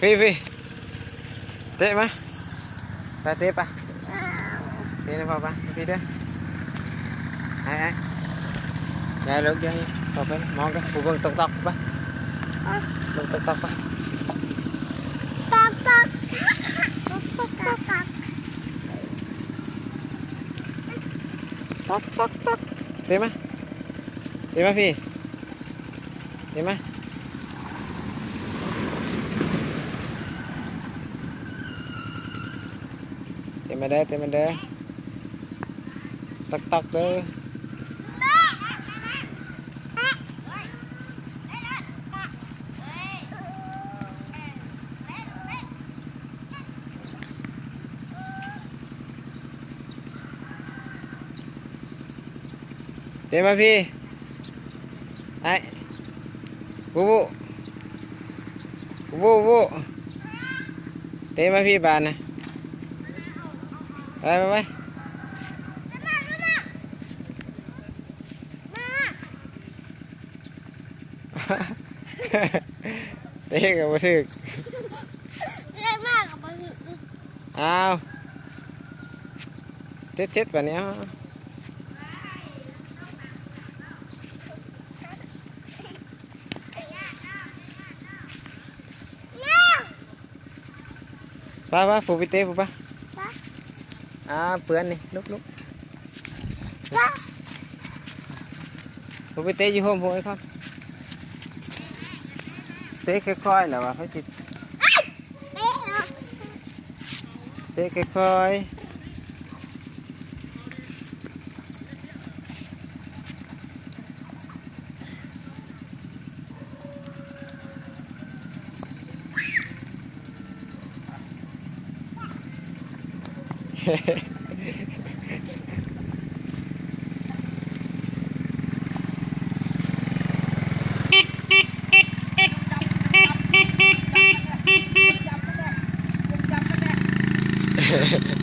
ພີ້ ພີ້ ເຕະມາ ໄປເຕະປະ ເຕະນຳພໍ່ປະ ພີ້ເດີ ໄອ້ ໄອ້ ຢ່າລູກ ຢ່າ ຢ່າ ເຂົ້າໄປ ມອງເດີ ຜູ້ເບິ່ງຕອກໆ ໄປ ເບິ່ງຕອກໆ ໄປ ຕອກໆ ຕອກໆ ຕອກໆ ຕອກໆ ຕອກ ເຕະມາ ເຕະມາພີ້ ເຕະມາ ເຕະມາເດີ ເຕະມາເດີ ຕອກໆ ເດີ. ເຕະມາພີ້ ໄອ້ ບູບູ ບູບູ ເຕະມາພີ້ບາດນະ ໄປ ໄປ ໄປ. ເຕະກໍບໍ່ຖືກ ເລກມາກໍບໍ່ຖືກອີກ ອ້າວ ເຈັດເຈັດ ບາດນີ້ ອ້າວ. ໄປ ໄປ ຜູ້ໄປເຕະຜູ້ໄປ ໄປ ອ່າ ເປື້ອນນີ້ ລຸກ ລຸກ ໄປ ຜູ້ໄປເຕະຢູ່ໂຮມຜູ້ໄອ້ຄຳ ເຕະຄ່ອຍໆ ແລ້ວວ່າເຂົາຊິ ເຕະເນາະ ເຕະຄ່ອຍໆ.